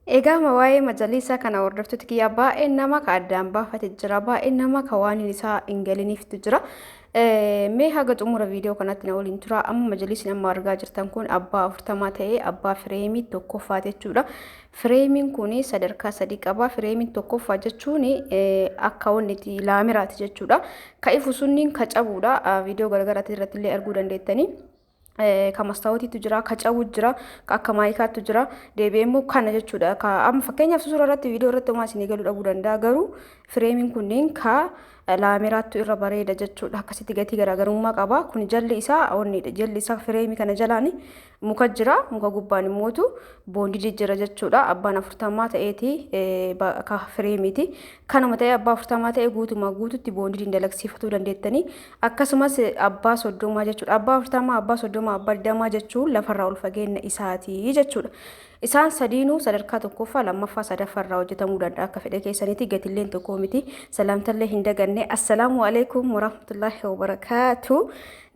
Egaa waa'ee majaliisa kana hordoftoota kiyyaa baay'een nama ka addaan baafate jira. Baay'een nama ka waan isaa hin galiniiftu jira. Mee haga xumura viidiyoo kanatti na waliin tura. Amma majaliisni amma argaa jirtan kun abbaa 40 ta'ee abbaa fireemii tokkoffaa jechuudha. Fireemiin kun sadarkaa sadii qaba. Fireemiin tokkoffaa jechuun akka wanni itti laamiraati jechuudha. Ka ifu sunniin ka cabuudha. Viidiyoo garagaraatti irratti illee arguu dandeettanii. Ka mastaawotiitu jira, ka cabu jira, ka akka maayikaattu jira. Deebi'ee immoo kana jechuudha. Ka amma fakkeenyaaf suura irratti, viidiyoo irratti homaa isinii galuu dhabuu danda'a. Garuu fireemiin kunneen ka laamiraattu irra bareeda jechuudha. Akkasitti gatii garaagarummaa qaba. Kun jalli isaa onnidha. Jalli isaa fireemii kana jalaan muka jira. Muka gubbaan immootu boondidii jira jechuudha. Abbaan 40 ta'eeti ka fireemiiti. Kanuma ta'ee abbaa 40 ta'ee guutumaa guututti boondidiin dalagsiifatuu dandeettanii. Akkasumas abbaa 30 jechuudha. Abbaa 40, abbaa 30, abbaa 20 jechuun lafarraa ol fageenya isaati jechuudha. Isaan sadiinuu sadarkaa tokkoffaa, lammaffaa, sadaffaarraa hojjetamuu danda'a akka fedha keessaniiti. Gatilleen tokko miti. Salaamtallee hin daganne. Assalaamu alaikum warahmatullaahi wabarakaatu.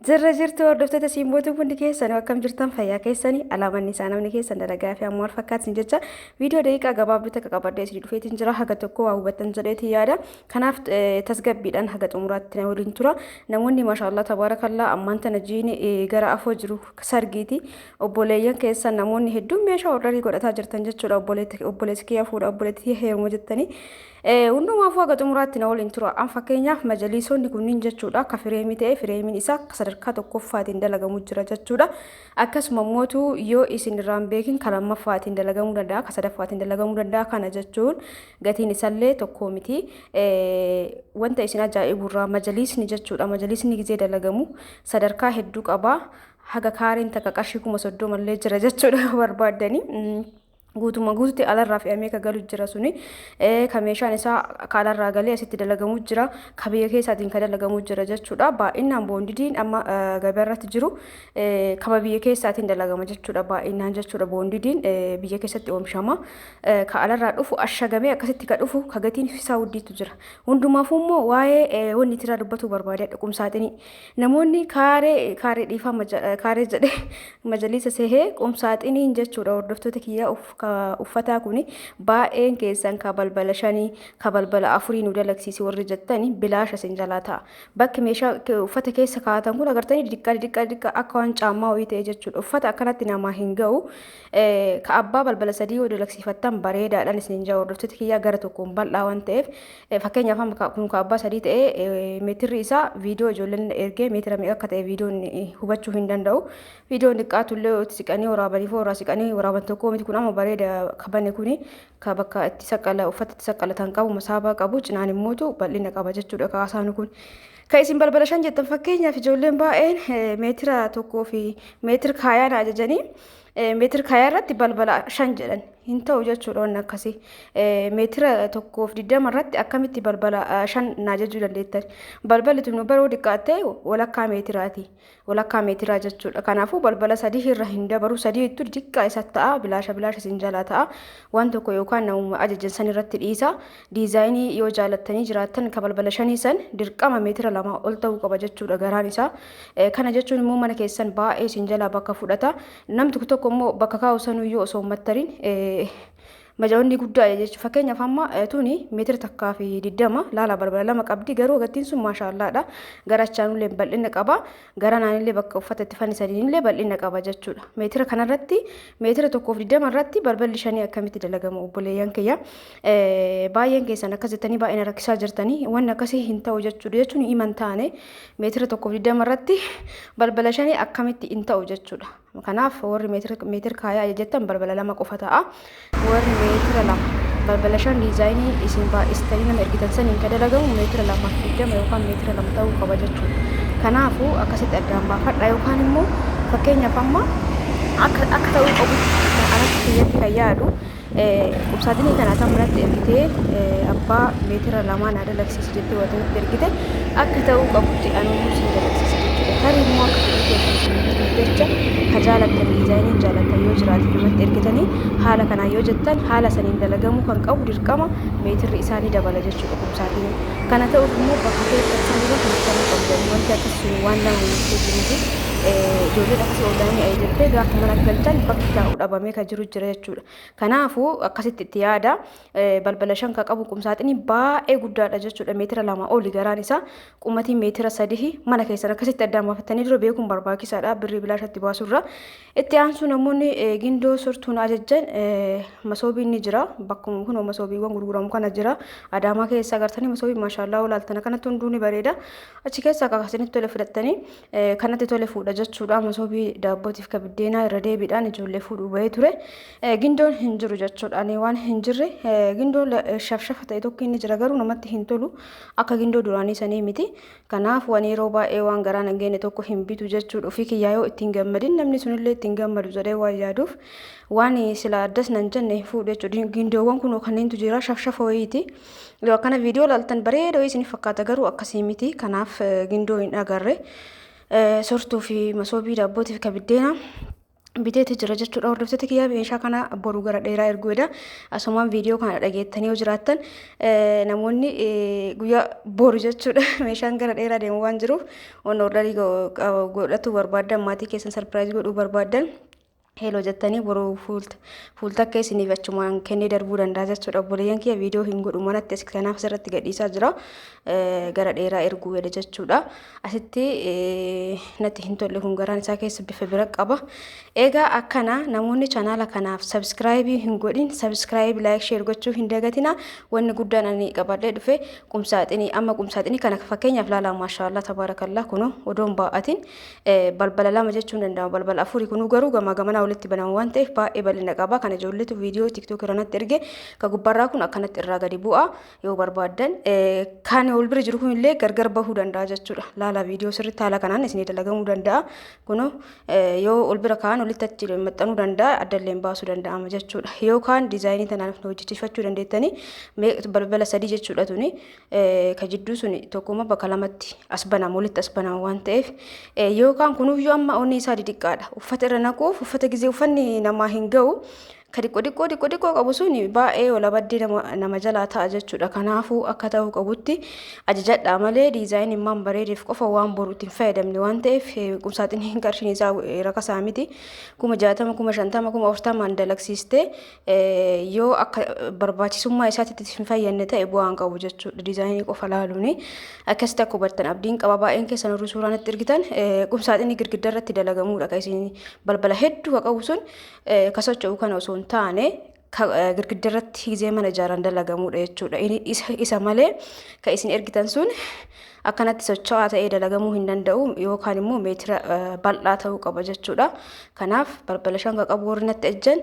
Jirra jirtu hordoftoota Simbootuu, hundi keessan akkam jirtan? Fayyaa keessanii? Alaamanni isaa namni keessan dalagaa fi ammoo wal fakkaatin jecha viidiyoo daqiiqaa gabaabduu takka qabadhee isinii dhufeetiin jira. Haga tokko waa hubattan jedheetiin yaada. Kanaaf tasgabbiidhaan haga xumuraatti na waliin tura. Namoonni maashaallah tabaarakallaa ammaan tana jiini gara afoo jiru sargiiti. Obboleeyyan keessan namoonni hedduun meeshaa ordarii godhataa jirtan jechuudha. Obboleessi kiyya fuudha, obboleettii kiyya heeruma jettanii. Hundumaafuu haga xumuraatti na waliin tura. An fakkeenyaaf majaliisonni kunniin jechuudha akka fireemii ta'e fireemiin isaa akka sadarkaa tokkoffaatiin dalagamu jira jechuudha. Akkasuma mootu yoo isin irraan beekin ka lammaffaatiin dalagamuu danda'a, ka sadaffaatiin dalagamuu danda'a. Kana jechuun gatiin isallee tokko miti. Wanta isin ajaa'ibu irraa majaliisni jechuudha. Majaliisni gizee dalagamu sadarkaa hedduu qaba. Haga kaareen takka qarshii 30,000 illee jira jechuudha barbaaddanii. Guutuma guututti alarraa fe'amee ka galu jira suni, ka meeshaan isaa ka alarraa galee asitti dalagamu jira, ka biyya keessaatiin ka dalagamu jira jechuudha. Baay'inaan boondidiin amma gabaa irratti jiru kama biyya keessaatiin dalagama jechuudha, baay'inaan jechuudha. Boondidiin biyya keessatti oomishama. Ka alarraa dhufu ashagamee akkasitti ka dhufu ka gatiin isaa guddiitu jira. Hundumaafuu immoo waa'ee wanni itti dubbatu barbaade qumsaaxinii. Namoonni kaaree, kaaree dhiifama, kaaree jedhee majaliisa sehee, qumsaaxiniin jechuudha hordoftoota kiyyaa, uffataa kuni baay'een keessan ka balbala shanii, ka balbala afurii nu dalagsiisi warri jettani bilaasha isin jalaa ta'a. Bakki meeshaa uffata keessa kaa'atan kun agartanii xixiqqaa xixiqqaa xixiqqaa akka waan caammaa wayii ta'e jechuudha. Uffata akkanatti namaa hin ga'u. Ka abbaa balbala sadii yoo dalagsiifattan bareedaadhaan isin jaa hordoftoota kiyyaa, gara tokkoon bal'aa waan ta'eef. Fakkeenyaaf amma kun ka abbaa sadii ta'ee meetirri isaa viidiyoo ijoolleen ergee meetira meeqa akka ta'e viidiyoon hubachuu hin danda'u. Viidiyoon xiqqaatullee itti siqanii waraabanii fi warraa siqanii waraaban tokko miti. Kun amma bareeda kabane, kuni ka bakka itti saqqala uffata itti saqqalatan qabu, masaabaa qabu, cinaan immootu bal'ina qaba jechuudha kaasaan kun. Ka isin balbala shan jettan, fakkeenyaaf ijoolleen baay'een meetira tokkoo fi meetira kaayaan ajajanii meetira kaayaa irratti balbala shan jedhan, hin ta'u jechuudha wanni akkasii. Meetira 1.20 irratti akkamitti balbala shan na ajajuu dandeettan? Balballi tun baroo xiqqaattee walakkaa meetiraati. Walakkaa meetiraa jechuudha. Kanaafuu balbala sadii irra hin dabaru. Sadii ittu xiqqaa isa ta'a. Bilaasha bilaasha isin jalaa ta'a. Waan tokko yookaan namuma ajajan san irratti dhiisa. Diizaayinii yoo jaalattanii jiraattan ka balbala shanii san dirqama meetira 2 ol ta'uu qaba jechuudha garaan isaa. Kana jechuun immoo mana keessan baay'ee isin jalaa bakka fudhata. Namni tokko tokko immoo bakka kaa'u sanuyyuu osoo hin mattariin majaa'onni guddaa jechuudha. Fakkeenyaaf amma tuni meetira 1.20 laala, balbala lama qabdi, garuu gatiin sun maashaallaadha. Gara achaanullee bal'ina qaba. Gara naanillee bakka uffata itti fannisaniinillee bal'ina qaba jechuudha. Meetira kanarratti, meetira 1.20 irratti balballi shanii akkamitti dalagama obboleeyyan kiyya? Baay'een keessan akkas jettanii baay'ina rakkisaa jirtanii, wanni akkasii hin ta'u jechuudha, jechuun himan taane meetira 1.20 irratti balbala shanii akkamitti hin ta'u jechuudha. Kanaaf warri meetira kaayaa jettan balbala lama qofa ta'a. Warri meetira 2 balbala shan diizaayinii isin baay'istanii nama ergitan saniin kan dalagamu meetira 2.20 yookaan meetira 2 ta'uu qaba jechuudha. Kanaafuu akkasitti addaan baafadha, yookaan immoo fakkeenyaaf amma akka ta'uu qabu anatti kiyyatti kan yaadu qubsaaxinii kana tan manatti ergitee abbaa meetira 2 naa dalagsiisi jettee wanta natti ergite akka ta'uu qabutti anuyyuu sin dalagsiisa jechuudha. Tarii immoo akka fedhii keessan isin bituuf jecha ka jaalattan diizaayiniin jaalattan yoo jiraate namatti ergitanii haala kanaan yoo jettan haala saniin dalagamuu kan qabu dirqama meetirri isaa ni dabala jechuudha qubsaaxinii. Kana ta'uuf immoo bakka keessan sanirra hojjetamuu qabdanii wanti akkasii sun waan nama hin jiruufi. Ijoolleen akkasii oolanii jettee gaafa mana galchan bakki taa'u dhabamee kan jiru jira jechuudha. Kanaafuu akkasitti itti yaada. Balbala 5 kan qabu qumsaaxinii baay'ee guddaadha jechuudha. Meetira 2 oli garaan isaa, qumatii meetira 3. Mana keessan akkasitti addaan baafattanii dura beekuun barbaachisaadha. Birrii bilaashatti baasurra. Itti aansuu namoonni gindoo sortuun ajajjan masoobiin ni jira. Bakkuma kunoo masoobiiwwan gurguramu kana jira. Adaamaa keessa agartanii masoobii maashaallaa olaaltana kanatti hunduu ni bareeda. Achi keessaa akkasinitti tole fudhattanii kanatti tole fuudha jechuudha. Masoobii daabbootiif ka biddeenaa irra deebiidhaan ijoollee fuudhuu bahee ture. Gindoon hin jiru jechuudha. Ani waan hin jirre gindoon shafshafa ta'e tokko inni jira, garuu namatti hin tolu. Akka gindoo duraanii sanii miti. Kanaaf waan yeroo baay'ee waan garaa nan geenye tokko hin bitu jechuudha. Ofii kiyyaa yoo ittiin gammadin namni sunillee ittiin gammadu jedhee waan yaaduuf waan sila addas nan jenne hin fuudhu jechuudha. Gindoowwan kun kanneentu jira, shafshafa wayiiti. Yoo akkana viidiyoo ilaaltan bareeda wayii isiniif fakkaata, garuu akkasii miti. Kanaaf gindoo hin agarre. Sortuu fi masoobii daabbootiif ka biddeena biteeti jira jechuudha. Hordoftoota kiyyaa, meeshaa kana boru gara dheeraa erguudha. Asumaan viidiyoo kana dhageettanii yoo jiraattan namoonni guyyaa boru jechuudha meeshaan gara dheeraa deemu waan jiruuf, waan orderii godhachuu barbaaddan, maatii keessan surprise godhuu barbaaddan, hello jettanii boru fuulta akka isiniif achumaan kennee darbuu danda'a jechuudha. Obboleeyyan kiyya, viidiyoo hin godhu manatti as, kanaaf asirratti gadhiisaa jira. Gara dheeraa erguu jedhe jechuudha. Asitti natti hin tolle, kun garaan isaa keessa bifa bira qaba. Egaa akkana namoonni chaanaala kanaaf subscribe hin godhin, subscribe, like, share gochuu hin dagatina. Wanni guddaan ani qabadhee dhufe qumsaaxinii. Amma qumsaaxinii kana fakkeenyaaf laalaa, maashaallah tabaarakallaa, kunoo odoon baa'atiin balbala 2 jechuun danda'ama. Balbala 4 kunuu garuu gamaa gamanaa walitti banamu waan ta'eef baay'ee bal'ina qaba. Kana ijoolleetu viidiyoo TikTok irratti erge. Ka gubbaarraa kun akkanatti irraa gadi bu'a yoo barbaaddan. Kan ol bira jiru kun illee gargar bahuu danda'a jechuudha. Laala, viidiyoo sirriitti haala kanaan isinii dalagamuu danda'a. Kunoo yoo ol bira kaa'an walitti achi maxxanuu danda'a, addallee baasuu danda'ama jechuudha. Yookaan diizaayinii tanaan hojjechiifachuu dandeettanii balbala 3 jechuudha tuni. Ka jidduu sun tokkuma bakka lamatti as banama, walitti as banama waan ta'eef, yookaan kunuyyuu amma onni isaa didiqqaadha. Uffata irra naquuf uffata gizee uffanni namaa hin ga'u. Ka xiqqoo xiqqoo xiqqoo xiqqoo qabu sun baay'ee ola baddee nama jalaa ta'a jechuudha. Kanaafuu akka ta'uu qabutti ajajadhaa malee diizaayiniin maan bareedeef qofa waan boru ittiin fayyadamne waan ta'eef, qumsaaxiniin qarshiin isaa rakasaa miti. 60,000, 50,000, 40,000 dalagsiistee yoo akka barbaachisummaa isaatti hin fayyadne ta'e bu'aan qabu jechuudha. Diizaayinii qofa laaluuni. Akkasitti akka hubattan abdiin qaba. Baay'een keessan warri suuraa natti ergitan qumsaaxinii girgidda irratti dalagamuudha. Kan isin balbala hedduu ka qabu sun ka socho'u kana osoo hin taane, girgidda irratti gizee mana ijaaran dalagamuudha jechuudha. Isa malee kan isin ergitan sun akkanatti socho'aa ta'ee dalagamuu hin danda'u, yookaan immoo meetira bal'aa ta'uu qaba jechuudha. Kanaaf balbala 5 kan qabu warri natti ejjan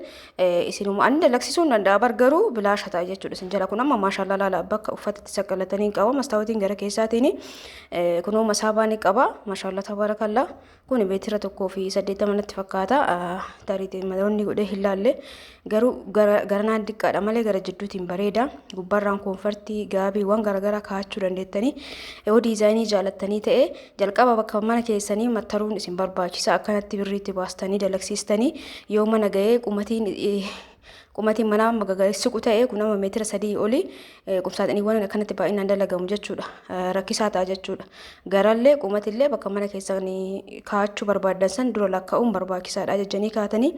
isinuma ani dalagsisuu hin danda'a bar, garuu bilaasha ta'a jechuudha. Isin jala kun amma maashaallah laala, bakka uffata itti saqqalatanii qaba. Mastaawotiin gara keessaatiin kunoo masaabaa ni qaba. Maashaallah tabaarakallaa. Kun meetira 1.80 natti fakkaata. Tarii maloonni godhee hin laalle. Garuu garanaan diqqaadha malee gara jidduutiin bareeda. Gubbaarraan koonfartii, gaabiiwwan garaagaraa kaa'achuu dandeettanii. Yoo diizaayinii jaalattanii ta'e jalqaba bakka mana keessanii mattaruun isin barbaachisa. Akkanatti birriitti baastanii dalagsiistanii yoo mana ga'ee qumatiin manaa siqu ta'e, kun amma meetira 3 oli qumsaaxiniiwwan akkanatti baay'inaan dalagamu jechuudha. Rakkisaa ta'a jechuudha. Garallee qumatillee bakka mana keessanii kaa'achuu barbaaddan san dura lakkaa'uun barbaachisaadha jechanii kaatanii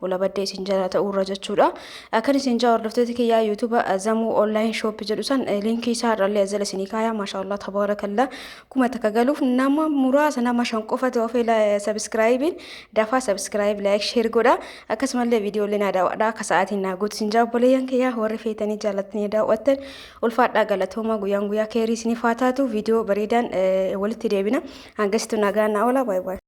ola baddee isin jala ta'uurra jechuudha. Akkan isin jaa hordoftoota kiyyaa, YouTube Zamuu Online Shop jedhu san liinkii isaa irrallee azala isinii kaayaa. Maashaallah tabaarakallaa, 1000 galuuf nama muraasa, nama 5 qofatu hafee. Subscribeiin dafaa subscribe, like, share godha. Akkasumallee viidiyoolee naa daawwadha, akka sa'aatiin naa guutu isin jaa. Obboleeyyan kiyyaa, warri feetanii jaallattanii daawwattan ulfaadhaa, galatooma. Guyyaan guyyaa keerii isiniif haa taatu. Viidiyoo bareedaan walitti deebina. Hangasitu nagaan naa oola. Baay'ee baay'ee.